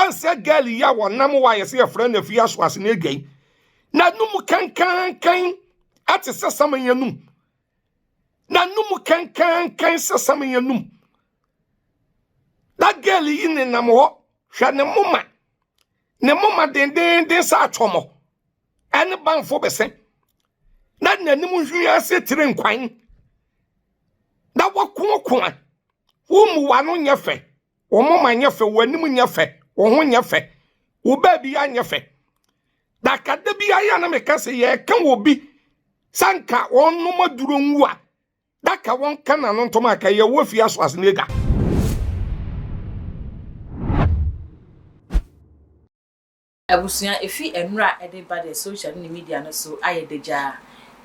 Wansɛ girl yi a wɔnam wɔ a yɛsɛ yɛfrɛ no afie aso ase no adwa yi. N'anum kankankan ate sɛ saman anum. N'anum kankankan sɛ saman anum. That girl yi nenam hɔ hwɛ ne moma. Ne moma dendenden sɛ atwɔmɔ. Ɛne banfo bɛsɛ. Na n'anim hwi ase tiri nkwan. Na wakoakoa. Wo mu w'ano nyɛ fɛ. Wo moma nyɛ fɛ, w'anim nyɛ fɛ, wo ho nyɛ fɛ, wo baabi anyɛ fɛ. Dakada bi ayɛ na meka sɛ yɛka wɔ bi sɛ nka wɔnom aduro nwu a, daka wɔnka n'ano ntom a ka yɛwɔ fie aso ase n'agya. Abusua, efi nnora a ɛde ba deɛ social ne media no so ayɛ dagyaa.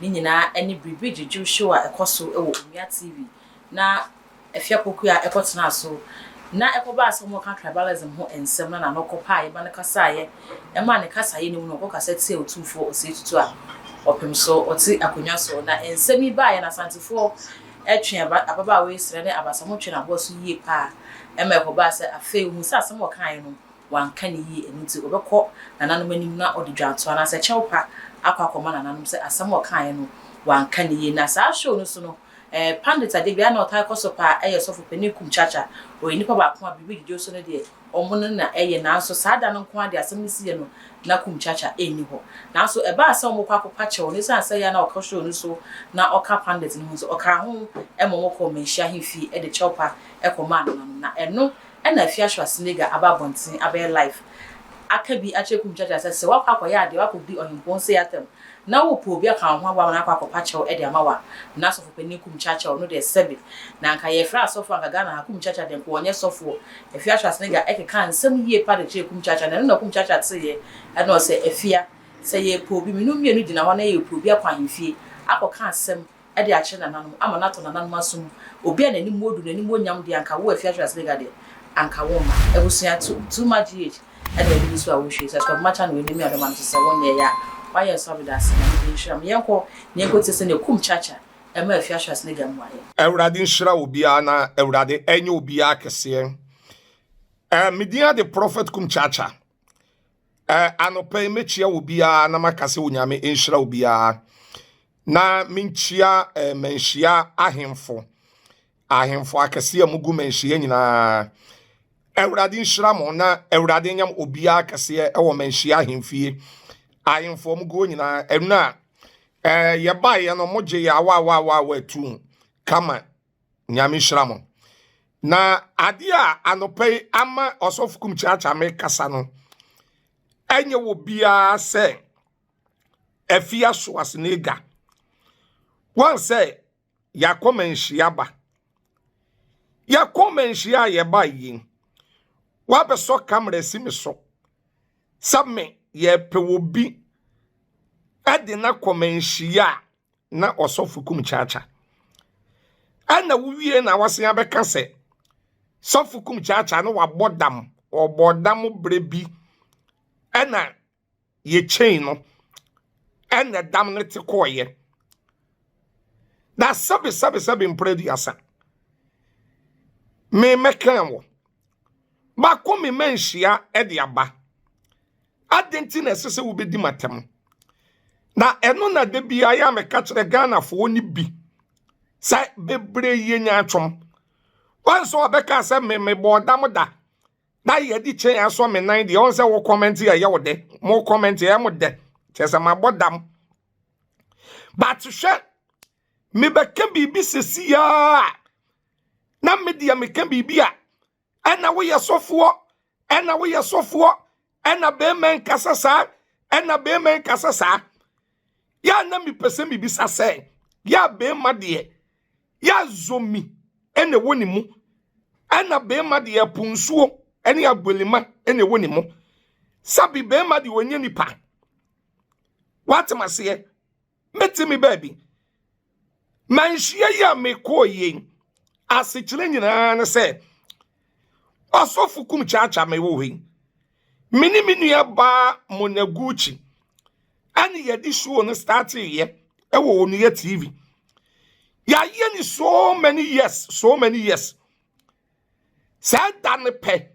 Ne nyinaa ne biribi dwudwo show a ɛkɔ so wɔ Onua TV na Afia Pokuaa kɔtenaa so na ɛkɔbaa sɛ wɔreka tribalism ho nsɛm na n'ano kɔpaeɛ ma no kasaeɛ ɛmaa ne kasaeɛ no mu no ɔkɔkasa tiaa Otumfoɔ Osei Tutu a ɔpem so ɔte akonnwa so na nsɛm yi baeɛ no Asantefoɔ twe ababaawa yi serɛ ne abasa ho twe n'aboa so yie paa ɛma ɛkɔbaa sɛ afei ohuu sɛ asɛm a ɔkaeɛ no wanka no yie, ɛno nti ɔbɛkɔ nananom anim na ɔde dwantoa anaasɛ kyɛwpa akɔ akɔma nananom sɛ asɛm a ɔkaeɛ no wanka no yie. Na saa show no so no, eh, Pandit adeɛ biara na ɔtaa kɔ so paa ɛyɛ Sɔfo Panin Kum Chacha. Ɔyɛ nipa baako a biribi dwodwo so no deɛ ɔmo no na ɛyɛ, nanso saa da no nko ara deɛ asɛm no siiɛ no na Kum Chacha ɛnni hɔ. Nanso ɛbaa sɛ ɔmo kɔ akɔpa kyɛw no, ɛsiane sɛ ɛyɛ a na ɔkɔ show no so na ɔka Pandit no ho nti, ɔkaa ho ma ɔmo kɔɔ Manhyia ahemfie de kyɛwpa kɔmaa nananom. Na ɛno Ɛna afie Schwarzenegger aba abɔnten abɛyɛ live aka bi akyerɛ Kum Chacha sɛ sɛ woakɔ akɔyɛ adeɛ woakɔdi ɔhempɔn sei atɛm na wopɛ obi aka wo ho aboa ma no akɔ akɔpa kyɛw de ama wo a na sɔfo panin Kum Chacha ɔno deɛ sɛbe na anka yɛfrɛ asɔfoɔ anka Ghana ha Kum Chacha deɛ nka ɔnyɛ sɔfoɔ. Afia Schwarzenegger ɛkekaa nsɛm yie pa de kyerɛɛ Kum Chacha na ɛno na Kum Chacha teeɛ ɛna ɔsɛ Afia sɛ yɛpɛ obi mene wo mmienu gyina hɔ na yɛpɛ obi akɔ ahemfie akɔka asɛm de akyerɛ nananom, ama no atɔ nananom asom, obi a n'anim wɔ du, n'anim wɔ nyam deɛ anka wo Afia Schwarzenegger deɛ anka wo mma. Abusua too too much GH ɛna w'ani gu so a wohwɛ yi, subscribe ma channel yi na mia bɛma no so sɛ wo nyɛɛ a wayɛ nso abeda ase Nyame de nhyira mo. Yɛnkɔ na yɛnkɔ tie sɛnea Kum Chacha ɛma Afia Schwarzenegger mmuaeɛ. Awurade nhyira obiara na Awurade ɛnyɛ obiara kɛseɛ. Eh, me din ade Prophet Kum Chacha. Eh, anɔpa yi mɛkyia obiara na maka sɛ Onyame nhyira obiara. Na menkyia eh, manhyia ahemfo, ahemfo akɛseɛ a mugu manhyia nyinaa. Awurade nhyira mo na Awurade nyam obiara kɛseɛ wɔ manhyia ahemfie. Ahemfo a mugu hɔ nyinaa, ɛno a eh, yɛbaeɛ no mogye yɛ awaawaawaawa atu kama. Nyame nhyira mo. Na adeɛ a anɔpa yi ama ɔsɔfo kum kyaakyaa me kasa no, ɛnyɛ wɔ biara sɛ afi aso ase na ega. Wɔn sɛ yɛakɔ manhyia ba. Yɛkɔ manhyia a yɛba yi, wabɛsɔ kamera si me so sɛ me yɛpɛ wɔ bi ɛde na kɔ manhyia a na ɔsɔfo kum kyaakya. Ɛna wowie na wasen abɛka sɛ sɔfo kum kyaakya no wabɔ dam, ɔbɔ dam berɛ bi ɛna yɛkyɛn no ɛna dam no te kɔɔyɛ. Na sɛbe sɛbe sɛbe mprɛ aduasa me mɛkan wɔ baako me manhyia ɛde aba. Adɛn nti na ɛsɛ sɛ wobɛdi m'atɛm? Na ɛno na da biara yɛ a meka kyerɛ Ghanafoɔ no bi sɛ bebree yɛ nyaatwom. Wɔn nso ɔbɛka sɛ me mebɔɔ dam da na yɛde kyɛn asɔ me nan deɛ ɔn sɛ wo kɔmɛnte ɛyɛ wo dɛ mo kɔmɛnte ɛyɛ mo dɛ kyerɛ sɛ mabɔ dam. But hwɛ mebɛka biribi sɛsi a na me deɛ meka biribi a ɛna woyɛ sɔfoɔ ɛna woyɛ sɔfoɔ ɛna bɛrima nkasa saa ɛna bɛrima nkasa saa yɛ a na mepɛ sɛ mebisa sɛ yɛ a bɛrima deɛ yɛ a zomi ɛna ɛwɔ ne mu ɛna bɛrima deɛ ɛpo nsuo ɛne agbolima ɛna ɛwɔ ne mu sabi bɛrima deɛ ɔnyɛ nipa watem aseɛ mete me baabi manhyia yi a mekɔɔ yei asekyerɛ nyinaa ne sɛ ɔsɔfo kum kyaakyaa me wɔ hɔ yi me ne me nua baa Monaguchi ɛne yɛde show no starteeɛ ɛwɔ Onua TV yɛayɛ ne so many years so many years saa da no pɛ.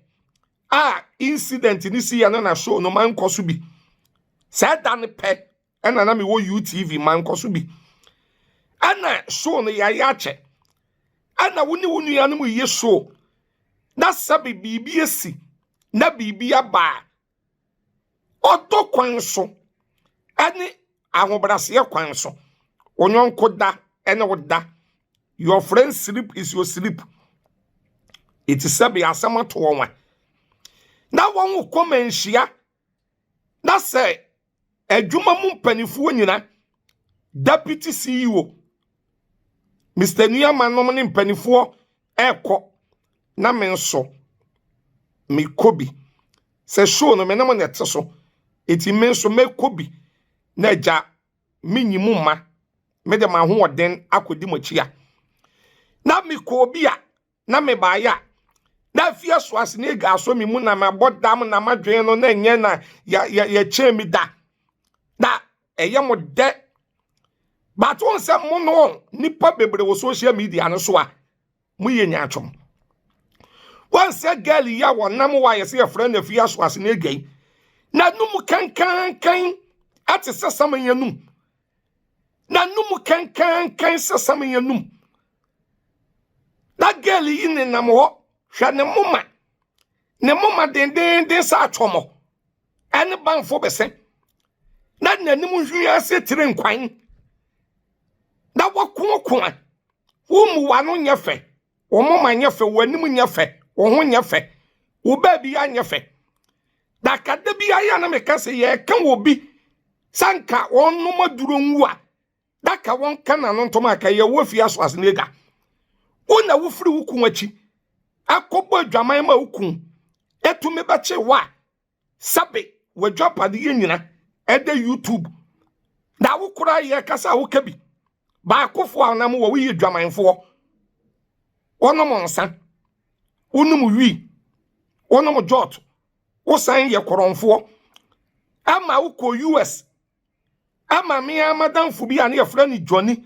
a incident ne si yɛ no na show no mankɔ so bi. Saa da no pɛ ɛna na mewɔ UTV mankɔ so bi. Ɛna show no yɛayɛ akyɛ. Ɛna wo ne wo nuanom yɛ show na sɛbe biribi asi na biribi aba a, ɔdɔ kwan so ɛne ahobrɛaseɛ kwan so. Wo yɔnko da ɛne wo da. Your friend sleep is your sleep. Eti sɛbe asɛm ato wɔn a na wɔn kɔ manhyia na sɛ adwuma mu mpanimfoɔ nyina deputy CEO Mr. Nuama nom ne mpanimfoɔ ɛrekɔ na me nso mekɔ bi sɛ show no me ne mo na ɛte so eti me nso mɛkɔ bi na agya menyi mu mma mede m'ahoɔden akɔdi mo akyi a na mekɔ bi a na mebaeɛ a na afie so ase ne ega aso me mu na mabɔ dam na madwene no na ɛnyɛ na yɛkyɛn mi da na ɛyɛ mo dɛ. But wɔn sɛ mo no nipa bebree wɔ social media no so a moyɛ nyaatwom. Wɔn sɛ girl yi a wɔnam wɔ a yɛsɛ yɛfrɛ no afie aso ase ne ega yi na num kankankan ate sɛ saman yɛnum na num kankankan sɛ saman yɛnum na girl yi nenam hɔ hwɛ ne moma dendenden sɛ atwɔmɔ ɛne banfo bɛsɛ na n'anim hwi ase tiri nkwan na wakoakoa wo mu w'ano nyɛ fɛ, wo moma nyɛ fɛ, w'anim nyɛ fɛ, wo ho nyɛ fɛ, wo baabi anyɛ fɛ. Dakada bi ayɛ na meka sɛ yɛka wɔ bi sanka wɔnom aduro nwu a daka wɔnka n'ano ntom a ka yɛwɔ fie aso ase ne ga. Wo na wofiri wo kun akyi akɔbɔ adwaman ma wo kun etumi bɛkye wo a sabe w'adwapadeɛ nyina ɛda YouTube na wo koraa yɛ kasa a woka bi baakofoɔ a nam wɔ woyɛ dwamanfoɔ, wɔnom nsa, wonom wi, wonom jot, wosan yɛ korɔmfoɔ ama wokɔ US ama me amadamfo bi a ne yɛfrɛ no Johnny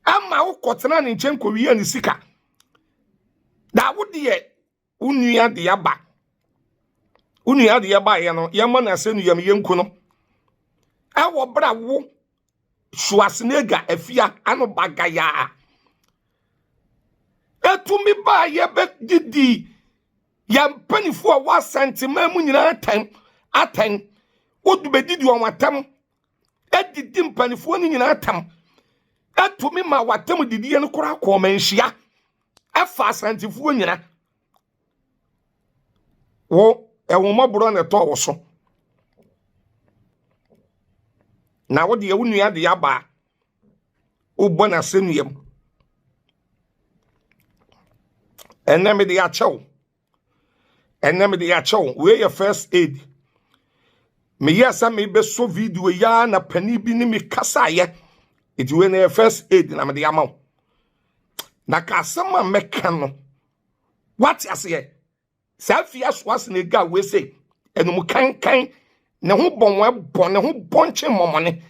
ama wokɔtena ne nkyɛn kɔwie ne sika na wo deɛ wo nua de aba wo nua de baeɛ no yɛmmɔ no asɛ no yam yɛnku no ɛwɔ berɛ a wo Schwarzenegger afia ano bagayaa etumi baa yɛbɛdidi yɛn mpanimfoɔ a wɔ Asanteman mu nyinaa atɛn atɛn wodu bɛdidi wɔn atɛm adidi mpanimfoɔ no nyinaa atɛm atumi ma wɔatɛm didiɛ no koraa kɔɔ manhyia ɛfa Asantefoɔ nyina wo ɛwomɔborɔ na ɛtɔɔ wo so na wo deɛ wo nua de aba a wobɔ n'asɛnnua mu. Ɛnɛ mede akyɛw, ɛnɛ mede akyɛw. Wei yɛ first aid. Meyɛ sɛ mebɛsɔ video yi ara na panin bi ne me kasaeɛ eti wei na yɛ first aid na mede ama wo. Na ka asɛm a mɛka no wate aseɛ. Saa fie aso ase na ega wei sɛ ɛnum kankan ne ho bɔn wɔn bɔn ne ho bɔnkye mmɔmɔne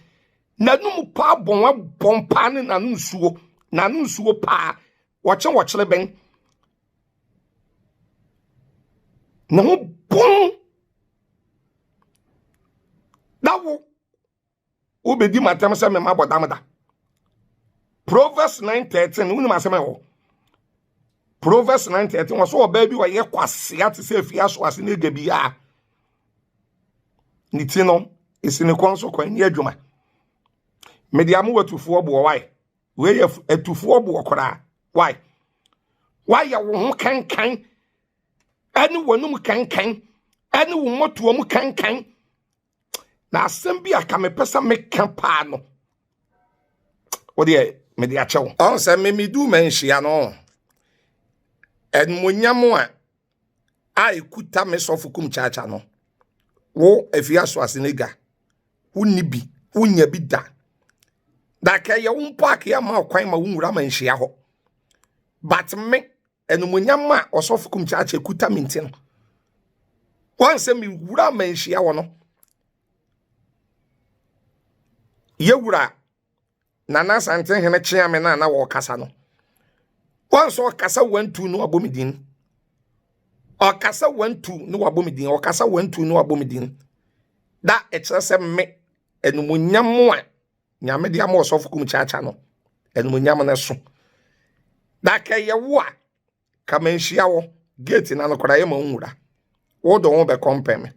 n'anum paa bɔn wɔn bɔn paa ne n'ano nsuo n'ano nsuo paa wɔkye wɔkyerɛ bɛn ne ho bɔn na wo wobɛdi matam sɛ mema bɔ dam da. Proverbs 9:13 wonim asɛm a ɛwɔ Proverbs 9:13 wɔ so ɔbaa bi ɔyɛ kwasea te sɛ afie aso ase ne ega bi a ne ti no esi ne kɔn so kwan ni adwuma. Mede ama watufoɔ boɔ wae wei yɛ atufoɔ boɔ koraa wae wayɛ wo ho kankan ɛne w'anum kankan ɛne wo mmɔtoa mu kankan. Na asɛm bi a ka mepɛ sɛ meka paa no wodeɛ mede akyɛw ɔn sɛ memedu manhyia no ɛnumonyam a ekuta me sɔfo kum kyaakya no wo afie aso ase ne ga wonni bi wonya bi da da ka yɛ wo mpo ake ama kwan ma wo nwura ma nhyia hɔ. But me ɛnumonyam a ɔsɔfo kum kyaakya kuta me nti no wɔn sɛ me wura ma nhyia hɔ no yɛwura Nana Asantehene kyea me na na wɔkasa no wɔn sɛ ɔkasa 1 2 no abɔ me din. Ɔkasa 1 2 ne wabɔ me din, ɔkasa 1 2 ne wabɔ me din. Da ɛkyerɛ sɛ me animuonyam a Nyame de ama Ɔsɔfo Kumchacha no, animuonyam no so. Da kɛyɛ wo a ka manhyia wɔ gate na no koraa yɛ ma nwura. Wo de wo bɛkɔmpɛ me.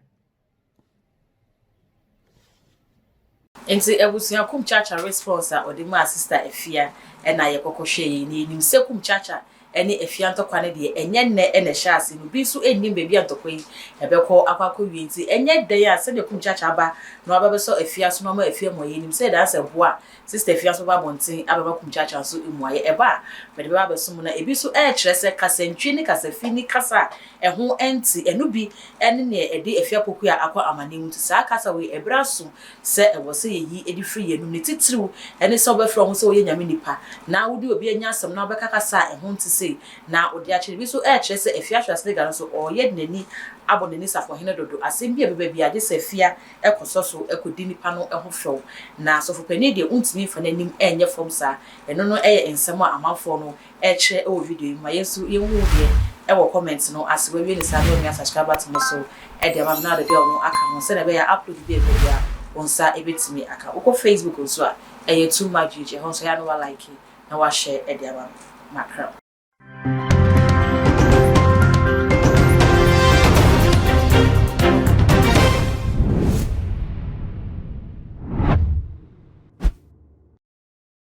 Nti abusua, Kumchacha response a ɔde maa Sister Afia ɛna yɛkɔkɔ hwɛ yi. Na yɛnim sɛ Kumchacha ɛne Afia ntɔkwa no deɛ, ɛnyɛ nnɛ ɛna ɛhyɛ ase no bi nso ɛnnim baabi a ntɔkwa yi ɛbɛkɔ akɔ akɔwie. Nti ɛnyɛ dan a sɛdeɛ Kumchacha aba na waba bɛsɔ Afia so na ɔma Afia mu a, yɛnim sɛ dan sɛ boa Sister Afia nso ba abɔnten abɛma Kumchacha nso mmuayɛ. Ɛba a mɛde bɛba abɛso mu na ebi nso ɛrekyerɛ sɛ kasantwi ne kasafi ne kasa a ɛho ɛnti ɛno bi ɛne nea ɛde Afia Pokua akɔ amane mu. Nti saa kasa wei, ɛberɛ aso sɛ ɛwɔ sɛ yɛyi ɛde firi yɛn num ne titiriw ɛne sɛ wobɛfrɛ ho sɛ woyɛ Nyame nipa na wode obi anya asɛm na wobɛka kasa a ɛho nte sei na wode akyerɛ. Bi nso ɛrekyerɛ sɛ Afia Schwarzenegger no nso ɔreyɛ de n'ani abɔ n'ani safohene dodo. Asɛm bi a ɛbɛba bi agye sɛ Afia ɛkɔsɔ so ɛkɔdi nipa no ho fɛw, na sɔfopanin deɛ, wontumi mfa n'anim ɛnyɛ fam saa. Ɛno no ɛyɛ nsɛm a amanfoɔ no ɛkyerɛ ɛwɔ video yi mu. Ma yɛn nso yɛnhu deɛ ɛwɔ comment no ase. Wawie ne saa na onua subscribe button no so ɛde ama me na ade bell no aka ho sɛdeɛ ɛbɛyɛ upload bi a ɛbɛ bi a wɔn nsa ɛbɛtumi aka. Wokɔ Facebook nso a, ɛyɛ Too Much GH. Ɛhɔ nso yɛ ano wa like na wahyɛ ɛde ama me makra.